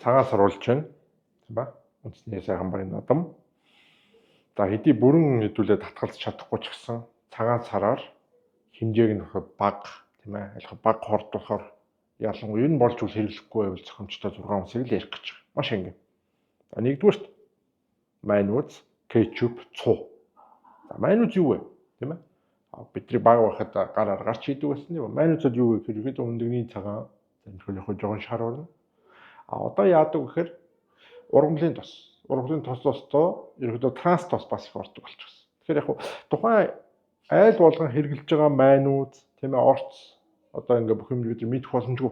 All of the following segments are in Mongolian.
Цагаан саруулж байна. Тийм ба. Үндэсний сайхан багийн наадам. За хэдий бүрэн хэдүүлээ татгалзаж чадахгүй ч гэсэн цагаан сараар хэмжээг нь болохоор бага, тийм ээ. Аль бага хорд болохоор ялангуяа энэ болж үл хэрэглэхгүй байвал зохимжтой 6 унсыг л ярих гэж байгаа. Маш энгийн. За нэгдүгüүрт майонез, кетчуп, цуу. За майонез юу вэ? Тийм ээ. Бидний бага байхад гар аргаар ч хийдэг байсан юм. Майонезод юу вэ гэхээр ерөөдөө өндөгний цагаан, зарим тохиолдолд жоохон шар орно. А одоо яадаг гэхээр ургамлын тос. Ургамлын тос тостоо ерөөдөө транс тос бас их ордог болчихсон. Тэгэхээр яг тухайн айл болгон хэрэглэж байгаа майонез, тийм ээ, орц одоо ингээ бүх юм бид мэдэх боломжгүй.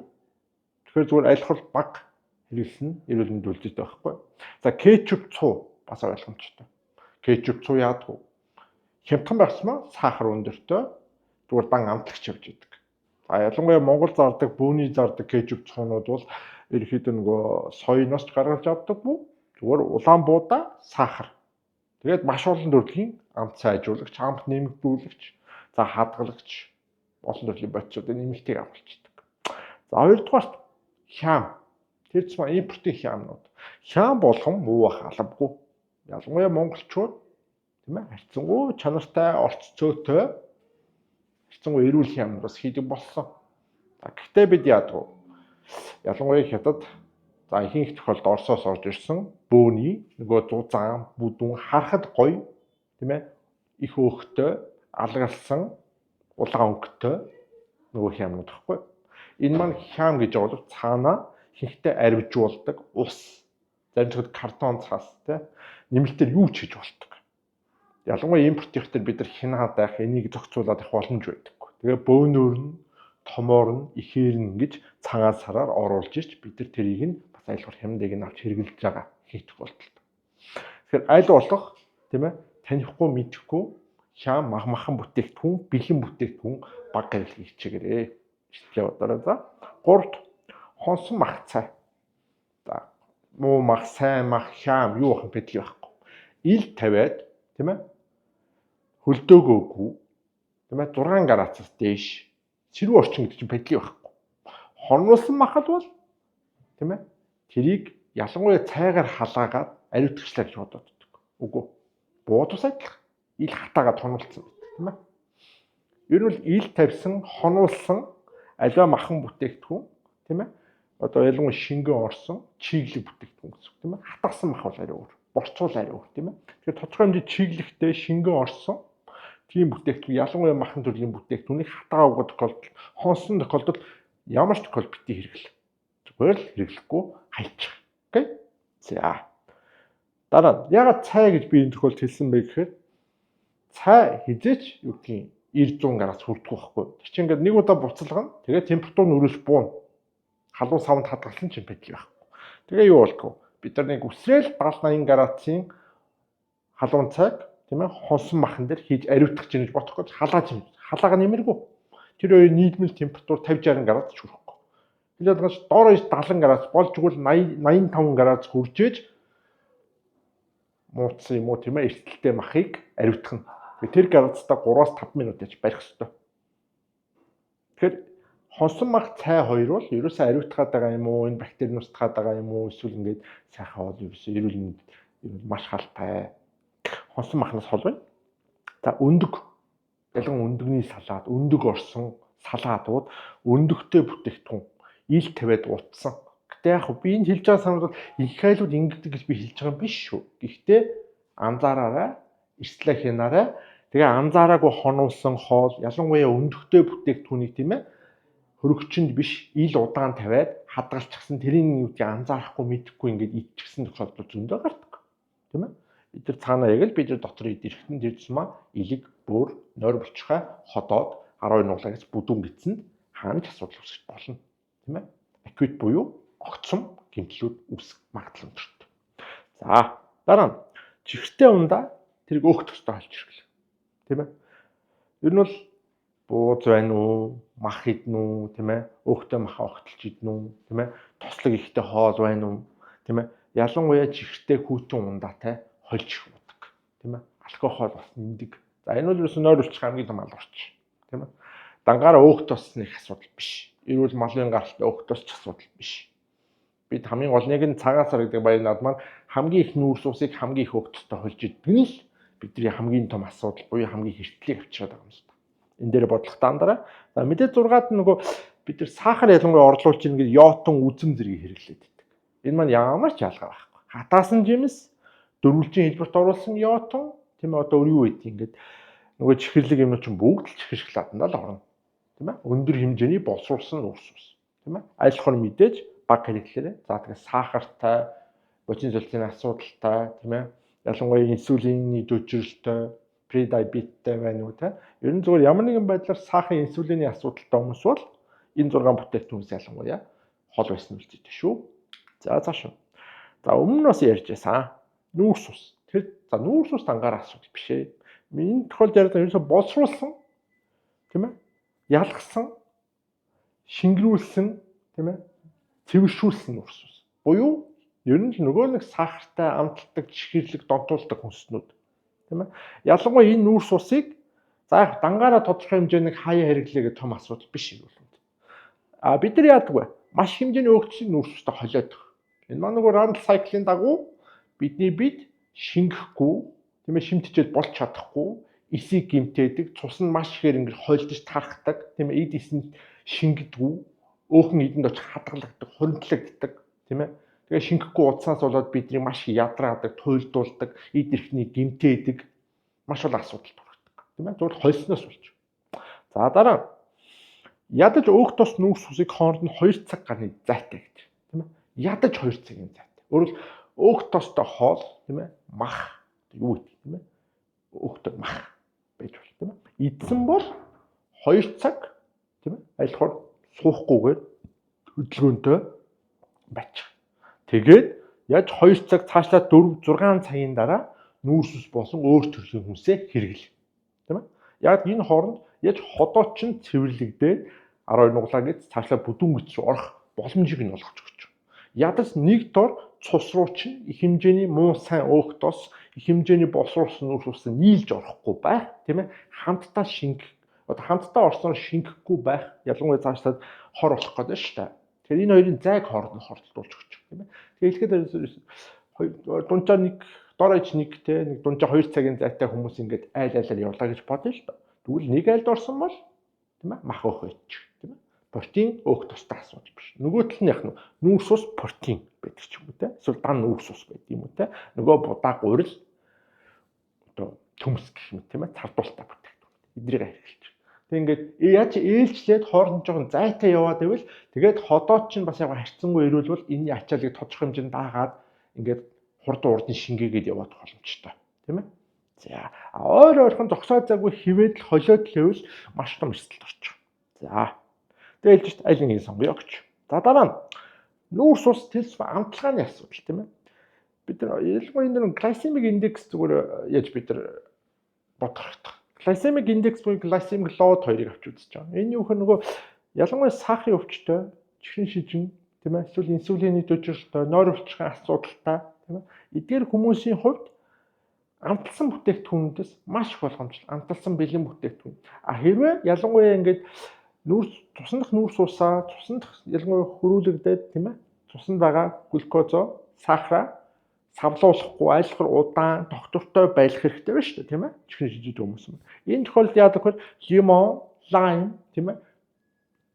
Тэгэхээр зүгээр аль болох бага хэрэглэсэн нь эрүүл мэнд үлдээтэй байхгүй. За кетчуп, цуу бас ойлгомжтой. Кетчуп, цуу яадаг вэ? Хямдхан байхсмаа сахар өндөртэй, зүгээр дан амтлагч явж идэг. За ялангуяа Монгол зардаг, бөөний зардаг кетчуп, цуунууд бол ерөнхийдөө нөгөө соёноос ч гаргаж авдаг бүү. Зүгээр улаан буудаа, сахар. Тэгээд маш олон төрлийн амт сайжруулагч, амт нэмэгдүүлэгч, за хадгалагч олон төрлийн бодисуудын нэмэлтийг агуулчихдаг. За хоёрдугаарт хям. Тэр тусмаа импортын хямнууд. Хям болгон муу ах албагүй. Ялангуяа монголчууд, тийм ээ, харьцангуй чанартай, орц цөөтэй, харьцангуй эрүүл хямнууд бас хийдэг болсон. За гэхдээ бид яадаг вэ? Ялангуяа хятад, за ихэнх тохиолдолд Оросоос орж ирсэн бөөний нөгөө зузаан, бүдүүн, харахад гоё, тийм ээ, их өөхтэй, алгалсан, улаан өнгөтэй нөгөө хямнууд байхгүй. Энэ маань хям гэж байгаа бол цаанаа ихэнхдээ арвижуулдаг ус, зарим тохиолдолд картон цаас, тийм нэмэлтээр юу ч хийж болдог. Ялангуяа импортынх дээр бид нар хянаад байх, энийг зохицуулаад авах боломж байдаггүй. Тэгээ бөөнөр нь, томоор нь, ихээр нь ингэж цагаан сараар оруулж ирч бид нар тэрийг нь бас айлгар хямдыг нь авч хэрэглэж байгаа хийх тохиолдолд. Тэгэхээр аль болох, тийм ээ, танихгүй мэдэхгүй хям мах махан бүтээгдэхүүн, бэлэн бүтээгдэхүүн бага хэрэглэхийг хичээгээрэй. Ишлээ бодорой. За гуравт хонсон мах цай. За муу мах, сайн мах, хям юу ах бэдли байхгүй. Ил тавиад, тийм ээ, хөлдөөгөөгүй, тийм ээ, 6 градусаас дээш сэрүү орчин гэдэг чинь бэдли байхгүй. Хонруулсан мах л бол, тийм ээ, тэрийг ялангуяа цайгаар халаагаад ариутгчлаа гэж бодоод байдаг. Үгүй. Буудус адилхан. Ил хатаагаад хонуулсан байдаг, тийм ээ. Ер нь бол ил тавьсан, хонуулсан аливаа махан бүтээгдэхүүн, тийм ээ, одоо ялангуяа шингэн орсон чиглэг бүтээгдэхүүн гэсэн үг, тийм ээ. Хатаасан мах бол арай өөр. Борцуул арай өөр, тийм ээ. Тэгэхээр тодорхой хэмжээ чиглэгтэй, шингэн орсон тийм бүтээгдэхүүн, ялангуяа махан төрлийн бүтээгдэхүүнийг хатаагаа тохиолдолд, хонсон тохиолдолд ямар ч тохиолдолд битгий хэрэглээ. Зүгээр л хэрэглэхгүй хайчих. Окей? За. Дараа нь ягаад цай гэж би энэ тохиолдолд хэлсэн бэ гэхээр цай хизээч юу гэдгийг 90 100 градус хүрдэггүй байхгүй. Тэр чинь ингээд нэг удаа буцалгана. Тэгээ температур нь өрөөс бууна. Халуун савнд хадгалсан чинь бэдли байхгүй. Тэгээ юу болдгоо? Бид нар нэг үсрээл 70 80 градусын халуун цайг, тийм ээ, хонсон махан дээр хийж ариутгах чинь гэж бодохгүй халааж юм. Халаага нэмэргүй. Тэр хоёр нийлмэл температур 50 60 градус ч хүрэхгүй. Тэгээд гаш доор 70 градус болж игэл 80 85 градус хүрчээж мууцсан юм уу, тийм ээ, эрсдэлтэй махыг ариутгах нь. Тэр градустаа 3-5 минут яаж барих ёстой. Тэгэхээр хонсон мах, цай хоёр бол ерөөсөө ариутгаад байгаа юм уу, энэ бактери нустгаад байгаа юм уу, эсвэл ингээд сайхан бол ерөөсөө эрүүл мэнд маш халтай. Хонсон махнаас хол байна. За өндөг. Ялган өндөгний салаад, өндөг орсон салаадууд, өндөгтэй бүтээгдэхүүн ил тавиад утсан. Гэтэ яг би энэ хэлж байгаа санал бол их айлууд ингэдэг гэж би хэлж байгаа юм биш шүү. Гэхдээ анзаараарай, эрсдлээ хянаарай. Тэгээ анзаараагүй хонуулсан хоол, ялангуяа өндөгтэй бүтээгдэхүүнийг, тийм ээ, хөрөгчөнд биш ил удаан тавиад хадгалчихсан, тэрийн юу гэдгийг анзаарахгүй, мэдэхгүй ингээд идчихсэн тохиолдол зөндөө гардаг. Тийм ээ. Бид нар цаанаа яг л бид нар дотор ид ирэхтэн тэр тусмаа илэг, бөөр, нойр булчирхай ходоод 12 нуглаа гэж бүдүүн гидсэнд хаана ч асуудал үүсэж болно. Тийм ээ. Acute буюу огцом гэмтлүүд үүсэх магадлал өндөртэй. За дараа нь чихэртэй ундаа тэрийг өөх төстэй холж хэрэглээ. Тийм ээ. Ер нь бол бууз байна уу, мах идэнэ үү, тийм ээ, өөхтэй маха огтлж идэнэ үү, тийм ээ, тослог ихтэй хоол байна уу, тийм ээ. Ялангуяа чихэртэй хүйтэн ундаатай хольж уудаг, тийм ээ. Алкогол бас нэмдэг. За энэ бол ерөөсөө нойр үлчих хамгийн том алуурч, тийм ээ. Дангаараа өөх тосны их асуудал биш. Эрүүл малын гаралтай өөх тосч асуудал биш. Бид хамгийн гол нэг нь цагаан сар гэдэг баяр над маань хамгийн их нүүрс усыг хамгийн их өгтөлтөй хольж иддэг нь л бидний хамгийн том асуудал буюу хамгийн хэртлийг авчираад байгаа юм л та. Энэ дээр бодлоготой андараа. За мэдээ 6-ад нөгөө бид нар сахар ялангуяа орлуулж ийн гэдэг йотун үзэм зэргийг хэрэглээд байдаг. Энэ маань ямар ч ялгаа байхгүй. Хатаасан жимс, дөрвөлжин хэлбэрт оруулсан йотун, тийм ээ, одоо юу гэдэг ингээд нөгөө чихэрлэг юм чинь бүгд л чихэр шоколаданд л орно. Тийм ээ? Өндөр хэмжээний боловсруулсан нүүрс ус. Тийм ээ? Аль болохоор мэдээж баг хэрэглээрээ. За тэгээ сахартай, бодийн золтын асуудалтай, тийм ээ? Ялангуяа инсулины дөжрөлтэй, предиабеттэй байна уу те? Ер нь зүгээр ямар нэгэн байдлаар сахарын инсулины асуудалтай хүмүүс бол энэ 6 бүтээгдэхүүнээс ялангуяа хол байсан үлдээтэй шүү. За цааш. За өмнө нь бас ярьж байсан. Нүүрс ус. Тэр за нүүрс ус дангаар асуудал биш ээ. Энэ тохиолдолд яриад ерөөсө боловсруулсан, тийм ээ? Ялгсан, шингэрүүлсэн, тийм ээ? Цэвэршүүлсэн нүүрс ус. Буюу ер нь л нөгөө нэг сахартай амталдаг, чихэрлэг, донтуулдаг хүнснүүд. Тийм ээ? Ялангуяа энэ нүүрс усыг за яг дангаараа тодорхой хэмжээний хаяа хэрэглээ гэх том асуудал биш юм бол. А бид нар яадаг вэ? Маш хэмжээний өөгдсөн нүүрс устай холиод. Энэ маань нөгөө Randle cycle-ын дагуу бидний бид шингэхгүй, тийм ээ, шимтчээд болж чадахгүй, эсийг гимтээдэг, цус нь маш ихээр ингэж хойлдож тархдаг, тийм ээ, эд эс нь шингэдэггүй, өөхөн эдэнд очих хадгалагддаг, хоригдлагддаг, тийм ээ. Тэгээ шингэхгүй удсаас болоод бидний маш их ядраадаг, туйлдуулдаг, эд эрхнийг гимтээдэг, маш олон асуудал төрөгдөг, тийм ээ. Зүгээр хольсноос болж. За дараа ядаж өөх тос нүүрс усыг хооронд нь 2 цаг гарны зайтай гэж, тийм ээ. Ядаж 2 цагийн зайтай. Өөрөөр өөх тостой хоол, тийм ээ, мах юу гэдэг, тийм ээ. Өөхтэй мах байж бол, тийм ээ. Идсэн бол 2 цаг, тийм ээ, айлхаар суухгүйгээр хөдөлгөөнтэй байчих. Тэгээд яаж 2 цаг цаашлаад 4 6 цагийн дараа нүүрс ус болон өөр төрлийн хүнсээ хэрэгэл. Тийм ээ. Яг энэ хооронд яаж ходоо чинь цэвэрлэгдээд 12 нуглаа гэж цаашлаа бүдүүн гэц рүү орох боломжийг нь олгож өгч. Ядаж нэг дор цус руу чинь их хэмжээний муу сайн өөх тос, их хэмжээний боловсруулсан нүүрс ус нийлж орохгүй байх, тийм ээ. Хамтдаа шингэх, одоо хамтдаа орсноор шингэхгүй байх, ялангуяа цаашлаад хор болох гэдэг шүү дээ. Тэгэхээр энэ хоёрын зайг хооронд нь хортолдуулж өгч, тийм ээ. Тэгэхээр хэлэхэд дунджаа нэг дор аж нэг те нэг дунджаа 2 цагийн зайтай хүмүүс ингээд айл айлаар явлаа гэж бодъё л доо. Тэгвэл нэг айлд орсон бол, тийм ээ, мах өөх ич, тийм ээ. Протеин өөх тустай асуудал биш. Нөгөө тал нь яг нь нүүрс ус протеин байдаг ч юм уу те. Эсвэл дан нүүрс ус байдаг юм уу те. Нөгөө будаа гурил одоо төмс гэх юм, тийм ээ, цардуултай бүтээгдэхүүн. Эдрийг хэрэглэж. Тэг ингээд яаж ээлжлээд хооронд жоохон зайтай яваад байвал тэгээд ходоод чинь бас яг харьцангуй ирүүл бол энэний ачааллыг тодорхой хэмжээнд дагаад ингээд хурдан урдын шингээгээд яваад боломжтой. Тийм ээ. За ойр ойрхон зогсоо зайгүй хിവэд л холиод л хэвэл маш том эрсдэлд орчих. За тэгээд хэлж аль нэгийг сонгоё гэж. За дараа нь нүүрс ус тэлс амталгааны асуудал, тийм ээ. Бид нар ялангуяа энэ glycemic index зүгээр яаж бид нар бодох хэрэгтэй. Glycemic index буюу glycemic load хоёрыг авч үзэж байгаа. Энэ юу гэхээр нөгөө ялангуяа сахарын өвчтэй, чихрийн шижин, тийм ээ, эсвэл инсулины дөжрөлтөй, нойр өвчрийн асуудалтай, тийм ээ. Эдгээр хүмүүсийн хувьд амталсан бүтээгдэхүүнүүдээс маш их болгоомжтой, амталсан бэлэн бүтээгдэхүүн. А хэрвээ ялангуяа ингээд нүүрс цусан дах нүүрс усаа цусан дах ялангуяа хөрүүлэгдээд, тийм ээ, цусанд байгаа глюкозо, сахараа савлуулахгүй айлхар удаан тогтвортой байх хэрэгтэй байна шүү дээ, тийм ээ. Чихрийн шижид хүмүүс юм. Энэ тохиолдолд яадаг вэ? Лимон, лайм, тийм ээ.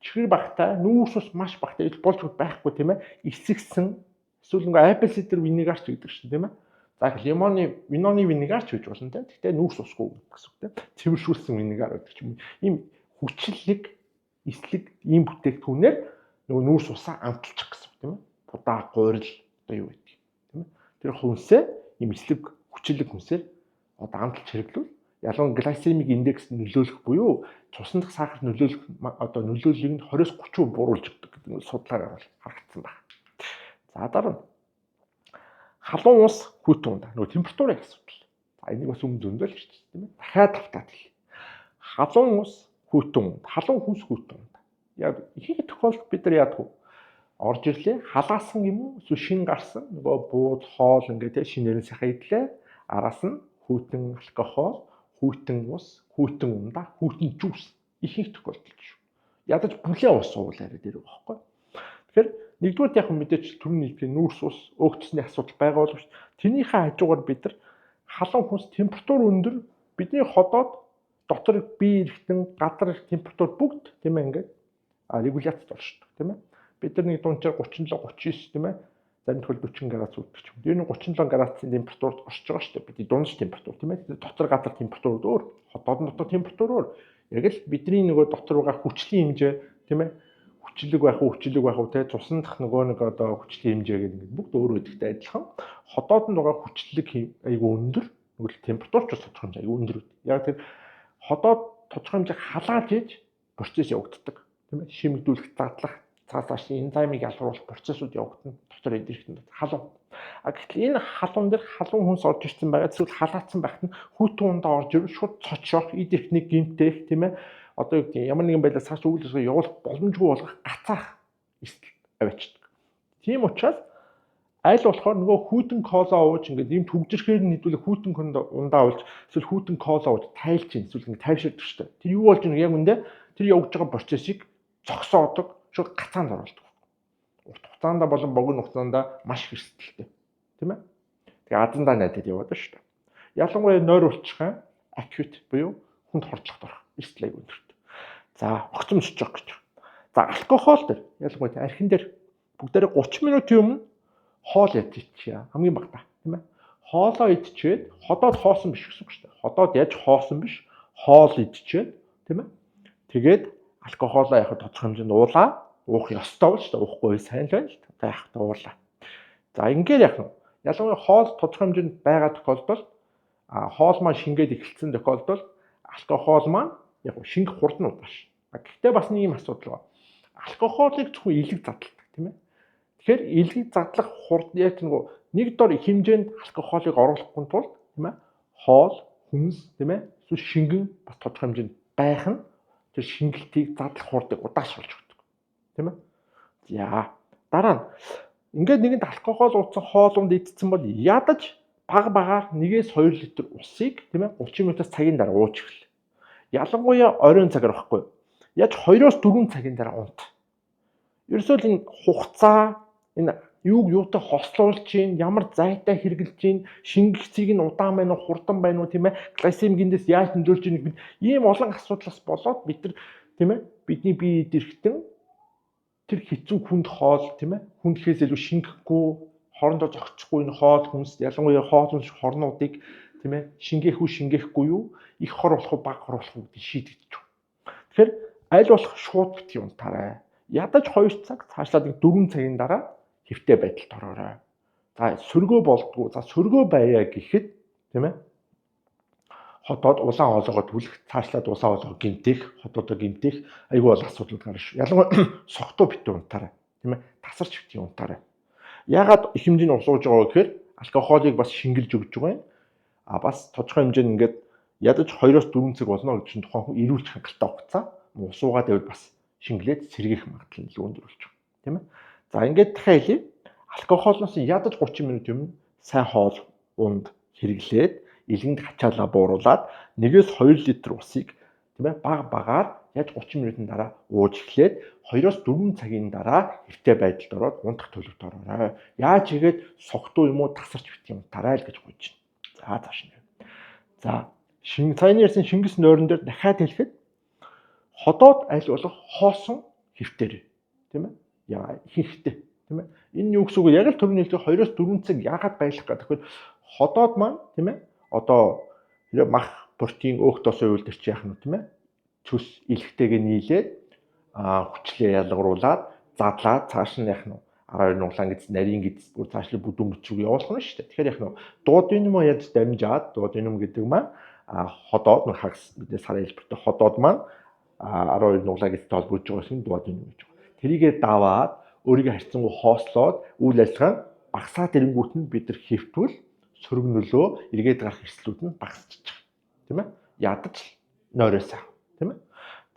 Чихэр багтай, нүүрс ус маш багтай, ил болж байхгүй, тийм ээ. Эсгсэн эсвэл ингээ apple cider vinegar ч гэдэг шин, тийм ээ. За лимоны, виноны vinegar ч гэж болно те. Гэхдээ нүүрс усгүй гэсэн үг те. Цэвэршүүлсэн vinegar гэдэг ч юм. Ийм хүчлэг, эслэг ийм бүтээгдэхүүнээр нөгөө нүүрс усаа амталчих гэсэн үг, тийм ээ. Будаа, гурил одоо юу гэдэг, тийм ээ. Тэр хүнсээ ийм эслэг хүчлэг хүнсээр одоо амталж хэрэглүүл ялангуяа glycemic index нөлөөлөх буюу цусан дах сахар нөлөөлөх одоо нөлөөллийг нь 20-30% бууруулж өгдөг гэдэг нь судалгаагаар бол харагдсан байна. За дараа нь халуун ус, хүйтэн ундаа нөгөө температурын асуудал. За энийг бас өмнө зөндөл шүү дээ, тийм ээ. Дахиад тавтаад хэл. Халуун ус, хүйтэн унд, халуун хүнс, хүйтэн унд. Яг ихэнх тохиолдолд бид нар яадаг вэ? Орж ирлээ, халаасан юм уу эсвэл шин гарсан нөгөө бууз хоол ингээд те шинээр нь сайхан идлээ. Араас нь хүйтэн алкогол, хүйтэн ус, хүйтэн ундаа, хүйтэн juice ихэнх тохиолдолд шүү. Ядаж бүлээн ус уул арай дээр байгаа байхгүй. Тэгэхээр Нэгдүгээр яг мэдээч түрүүний хэлбэрийн нүүрс ус өөгдсөний асуудал байгаа боловч тэрнийхээ хажуугаар бид нар халуун хүнс температур өндөр бидний ходоод дотор бие эргэтэн гадар температур бүгд тийм ээ ингээд регуляцид оршдог тийм ээ. Бид нар нэг дунджаар 37 39 тийм ээ зарим тохиолдолд 40 градус үүддэг ч юм. Ер нь 37 градусын температурт оршиж байгаа шүү дээ. Бидний дундаж температур тийм ээ. Дотор гадар температур өөр, ходоод дотор температур өөр. Яг л бидний нөгөө дотор байгаа хүчлийн хэмжээ тийм ээ. Хүчлэг байх уу, хүчлэг байх уу те цусан дах нөгөө нэг одоо хүчлийн хэмжээ гэдэг ингээд бүгд өөр байдагтай адилхан. Ходоодонд байгаа хүчлэг айгүй өндөр, нөгөө температур ч бас тодорхой хэмжээ айгүй өндөр. Яг тэр ходоод тодорхой хэмжээ халааж иж процесс явагддаг. Тийм ээ. Шимэгдүүлэх, задлах, цаас цааш энзаймыг ялгаруулах процессууд явагдана. Дотор эдэрхтэн халуун. А гэтэл энэ халуун дээр халуун хүнс орж ирсэн байгаа. Эсвэл халаацсан байхад нь хүйтэн ундаа орж ирвэл шууд цочоох, эд эрхтнийг гэмтээх, тийм ээ. Одоо юу гэдэг ямар нэгэн байдлаар цааш үйл ажиллагаа явуулах боломжгүй болгох гацаах эрсдэл аваачдаг. Тийм учраас аль болохоор нөгөө хүйтэн кола ууж ингээд ийм түгжрэхээр нь хэдүүлээ хүйтэн ундаа уулж эсвэл хүйтэн кола ууж тайлж чинь эсвэл ингээд тайвширдаг шүү дээ. Тэр юу болж байгаа яг үндэ тэр явагдаж байгаа процессыг зогсоодог, шууд гацаанд оруулдаг. Урт хугацаанд болон богино хугацаанд маш их эрсдэлтэй. Тийм ээ. Тэгээ азандаа найдаад яваад байна шүү дээ. Ялангуяа нойр улчхан acute буюу хүнд хордлогод орох эрсдэл аягүй өндөртэй. За, огцом өсөж байгаа гэж. За, алкогол дээр ялангуяа архин дээр бүгдээрээ 30 минутын өмнө хоол ядж ичье. Хамгийн багадаа, тийм ээ. Хоолоо идчихэд ходоод хоосон биш гэсэн үг шүү дээ. Ходоод яаж хоосон биш, хоол идчихэд, тийм ээ. Тэгээд алкоголоо яг тодорхой хэмжээнд уулаа. Уух ёстой бол шүү дээ. Уухгүй сайн л байна л. Одоо яг та уулаа. За, ингээд яг нь ялангуяа хоол тодорхой хэмжээнд байгаа тохиолдолд хоол маань шингээд эхэлсэн тохиолдолд алкогол маань яг шингэх хурд нь удааш. Гэхдээ бас нэг юм асуудал байна. Алкоголыг зөвхөн элэг задалдаг, тийм ээ. Тэгэхээр элэг задлах хурд яг нөгөө нэг дор их хэмжээнд алкоголыг оруулахгүй тулд, тийм ээ, хоол, хүнс, тийм ээ, эсвэл шингэн бас тодорхой хэмжээнд байх нь тэр шингэлтийг задлах хурдыг удаашруулж өгдөг. Тийм ээ. За, дараа нь ингээд нэгэнд алкогол ууцсан хоол унд идсэн бол ядаж баг багаар 1-2 литр усыг, тийм ээ, 30 минутаас цагийн дараа ууж эхэл. Ялангуяа оройн цагаар байхгүй. Яаж 2-4 цагийн дараа унт. Ерөөсөө л энэ хугацаа энэ юуг юутай хослуулж чинь, ямар зайтай хэрглэж чинь, шингэцийг нь удаан байна уу, хурдан байна уу, тийм ээ, глайсемик индекс яаж нөлөөлж ийн гэхэд ийм олон асуудлаас болоод бид нар, тийм ээ, бидний бие эрхтэн тэр хэцүү хүнд хоол, тийм ээ, хүндхээс илүү шингэхгүй, хоорондоо зохицохгүй энэ хоол хүнс, ялангуяа хоол хүнс хорнуудыг, тийм ээ, шингээх үү, шингээхгүй юу, их хор болох уу, бага хор болох уу гэдгийг шийдэгдэж байна. Тэгэхээр аль болох шууд битгий унтаарай. Ядаж 2 цаг, цаашлаад 4 цагийн дараа хэвтэй байдалд ороорой. За, сөргөө болдгоо. За, сөргөө байя гэхэд, тийм ээ, ходоод улаан хоолоогоо түлэх, цаашлаад улаан хоолоо гэмтэх, ходоодоо гэмтэх айгүй бол асуудал гарна шүү. Ялангуяа согтуу битүү унтаарай. Тийм ээ, тасарч битгий унтаарай. Яагаад их хэмжээний ус ууж байгаа вэ гэхээр алкоголыг бас шингэлж өгч байгаа юм. А бас тодорхой хэмжээнд ингээд ядаж 2-4 цаг болно гэж чинь тухайн хүн эрүүлж хангалттай хугацаа ус уугаад байвал бас шингэлээд сэргээх магадлал нь илүү өндөр болж байгаа. Тийм ээ. За, ингээд дахиад хэлье. Алкоголноос ядаж 30 минут өмнө сайн хоол унд хэрэглээд элгэнд хачаалаа бууруулад 1-2 литр усыг, тийм ээ, баг багаар яаж 30 минутын дараа ууж эхлээд 2-4 цагийн дараа хэвтэй байдалд ороод унтах төлөвт ороорой. Яаж хийгээд согтуу юм уу тасарч битгий унтаарай л гэж гуйж байна. За, цааш нь. За, шин саяны ярьсан шингэс нойрон дээр дахиад хэлэхэд ходоод аль болох хоосон хэвтэрээ, тийм ээ. Яа ихэнхдээ, тийм ээ. Энэ юу гэсэн үг вэ? Яг л түрүүний хэлдэг 2-4 цаг яагаад байлах гэдэг. Тэгэхээр ходоод маань, тийм ээ, одоо хэрэг мах, протеин, өөх тосон үйл төр чи яах нь, тийм ээ, цөс илхтэйгээ нийлээд хүчлээ ялгаруулад задлаад цааш нь яах нь 12 нуглаан гэдэс, нарийн гэдэс бүр цаашлаа бүдүүн бүч рүү явуулах нь шүү дээ. Тэгэхээр яах нь дуудинум ядаж дамжаад дуудинум гэдэг маань ходоод нэг хагас мэдээ сар хэлбэртэй ходоод маань 12 нуглаа гэдэстэй холбогдож байгаа юм дуудинум гэж байна. Тэрийгээ даваад өөрийгөө харьцангуй хоослоод үйл ажиллагаа нь багасаад ирэнгүүт нь бид нар хэвтвэл сөрөг нөлөө эргээд гарах эрсдлүүд нь багасчих. Тийм ээ? Ядаж нойроос аа. Тийм ээ?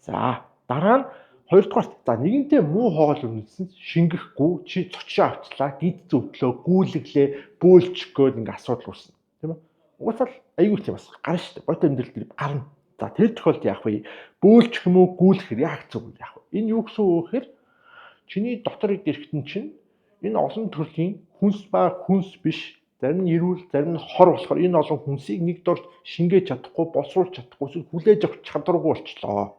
За, дараа нь хоёрдугаарт, за, нэгэнтээ муу хоол үндэсэн шингэхгүй чи цочоо авчлаа, гид зөвдлөө, гүйлгэлээ, бөөлчих гээд ингээ асуудал үүснэ. Тийм ээ? Угаасаа л айгүй тийм бас гарна шүү дээ. Гойтой амьдрал дээр гарна. За, тэр тохиолдолд яах вэ? Бөөлчих юм уу, гүйлэх яах зүг вэ? Яах вэ? Энэ юу гэсэн үг вэ гэхээр Чиний дотор эргэтэн чинь энэ олон төрлийн хүнс ба хүнс биш, зарим нь эрүүл, зарим нь хор болохоор энэ олон хүнсийг нэг дор шингээж чадахгүй, боловсруулах чадахгүй, эсвэл хүлээж авах чадваргүй болчлоо.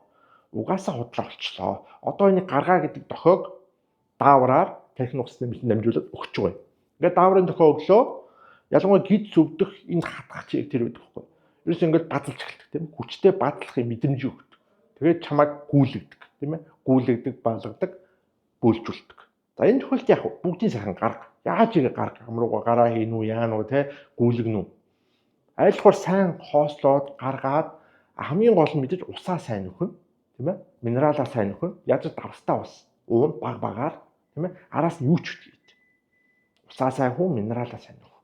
Угаасаа худлаа болчлоо. Одоо энийг гаргаа гэдэг дохиог даавраар тархин угсны мэдэнд дамжуулаад өгч байгаа юм. Ингээд дааврын дохио өглөө. Ялангуяа гид зүвдэх энэ хатгах чиг тэр байдаг байхгүй. Ерөөс ингээд базалж эхэлдэг тийм ээ. Хүчтэй базлахын мэдрэмж өгдөг. Тэгээд чамайг гүйлгдэг тийм ээ. Гүйлгдэг, балгадаг, бөөлжүүлдэг. За энэ тохиолдолд яг бүгдийн сайхан гарга. Яаж игээ гарга амрууга гараа хийн үү, яана уу те гүйлгэн үү. Айлхвар сайн хоослоод гаргаад хамгийн гол нь мэдээж усаа сайн нөхөн тийм ээ. Минералаа сайн нөхөн. Яаж давстаа ус уун баг багаар тийм ээ. Араас нь юу ч үгүй. Усаа сайн хүн, минералаа сайн нөхөн.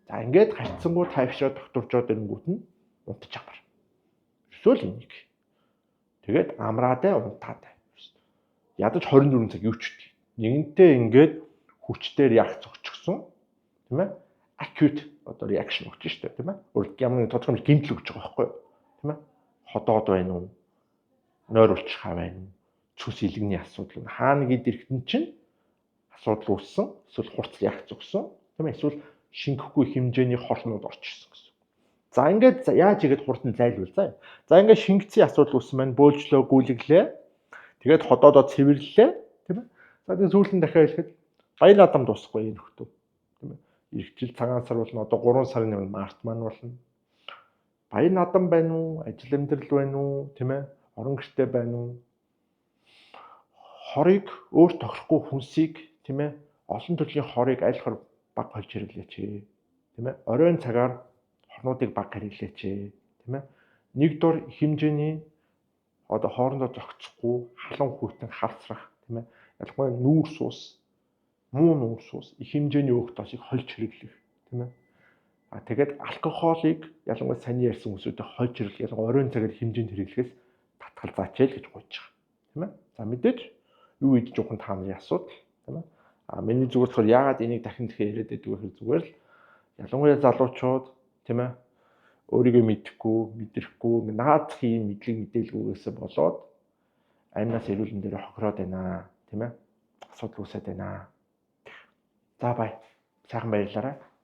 За ингээд харьцангуй тайвшраад тогтворжоод ирэнгүүт нь унтаж амар. Эсвэл энийг. Тэгээд амраадай унтаадай. Ядаж 24 цаг юу ч үгүй. Нэгэнтээ ингээд хүчээр яг зогчгсон тийм ээ. Acute одоо reaction өгч штэ тийм ээ. Өөр ямар нэг тодорхой гэмтэл өгч байгаа байхгүй юу? Тийм ээ. Ходоод байна уу? Нойр улчхаа байна уу? Цүс илгэний асуудал. Хаа нэг эргэтэн чинь асуудал үүссэн, эсвэл хурц яг зогсон, тийм ээ. Эсвэл шингэхгүй хэмжээний хорлнууд орж ирсэн гэсэн. За ингээд яаж игээд хурдан зайлвал заа. За ингээд шингэцийн асуудал үүссэн маань бөөлжлөө, гүйлгэлээ. Тэгээд ходоодоо цэвэрлэлээ, тийм ээ. За тэгээд сүүлд нь дахиад хэлэхэд баяр адам дуусахгүй энэ нөхдөө. Тийм ээ. Ирэх жил цагаан сар болно, одоо 3 сарын өмнө март маань болно. Баяр надан байна уу? Ажил амьдрал байна уу? Тийм ээ. Орон гэрте байна уу? Хорыг өөр тохирохгүй хүнсийг тийм ээ олон төрлийн хорыг аль хор баг хольж хэрэглээч. Тийм ээ. Оройн цагаар хорнуудыг баг хэрэглээч. Тийм ээ. Нэг дор хэмжээний одоо хоорондоо зохицохгүй халуун хүйтэн хавцрах тийм ээ. Ялангуяа нүүрс ус, муу нүүрс ус их хэмжээний өөх тосыг хольж хэрэглэх тийм ээ. А тэгээд алкоголыг ялангуяа саний ярьсан хүмүүсүүдэд хольж хэрэглэх, ялангуяа оройн цагаар хэмжээнд хэрэглэхээс татгалзаач л гэж гуйж байгаа. Тийм ээ. За мэдээж юу идэж уух нь та нарын асуудал тийм ээ. А миний зүгээр болохоор яагаад энийг дахин дахин яриад байдаг вэ гэхээр зүгээр л ялангуяа залуучууд тийм ээ өөрийгөө мэдэхгүй, мэдрэхгүй, наадах юм мэдлэг мэдээлгүйгээсээ болоод амнаас эрүүлэн дээр хохироод байна, тийм ээ. Асуудал үүсээд байна. За бай. Сайхан баярлалаа.